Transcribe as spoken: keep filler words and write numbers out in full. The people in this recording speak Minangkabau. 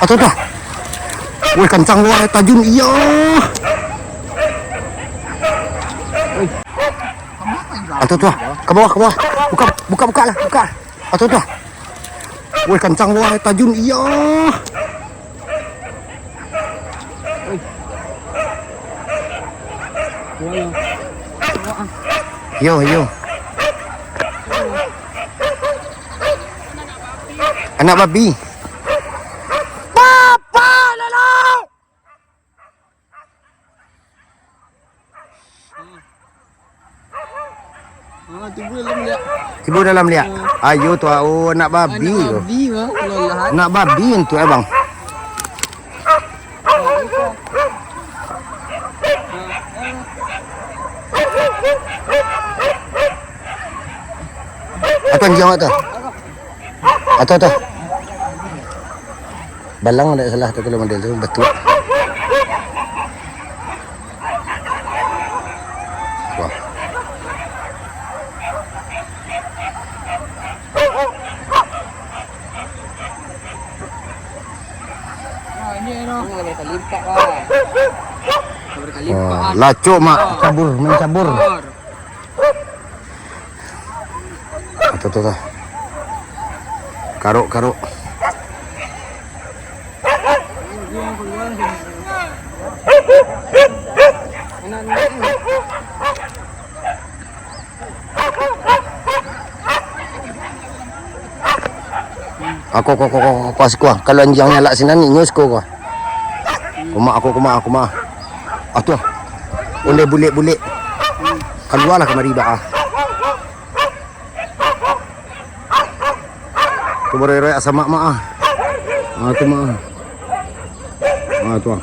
Atau tu. Woi, kancang wah tajun, iyo. Atau tu. Ka bawah, ka bawah. Buka, buka, buka lah, buka. Atau tu. Woi, kancang wah tajun, iyo. Iyo, iyo. Anak babi. Papa, lalau. Ah, tibo dalam liak. Tibo dalam liak. Ah. Ayo tu, oh, anak babi tu. Anak babi, bang. Anak babi tu, eh, bang. Apa yang jawab tu? Atau tu. Balang ndak salah tu kalau model tu, batuak. Wah. Wah, lacok mak cabur, main cabur. Atau tu, tu. Karok, karok. Ako, ko, ko, ko, ko, siko. Kalau anjiang nyo alak sinan, inyo siko ko. Kumak ako, kumak, kumak. Ah, tu. Ondeh bulek-bulek. Kalualah kamari, bah, ah. Tu baroyak-royak samak, mak, ah. Ah, tu, mak, ah. Ah, tu, ah.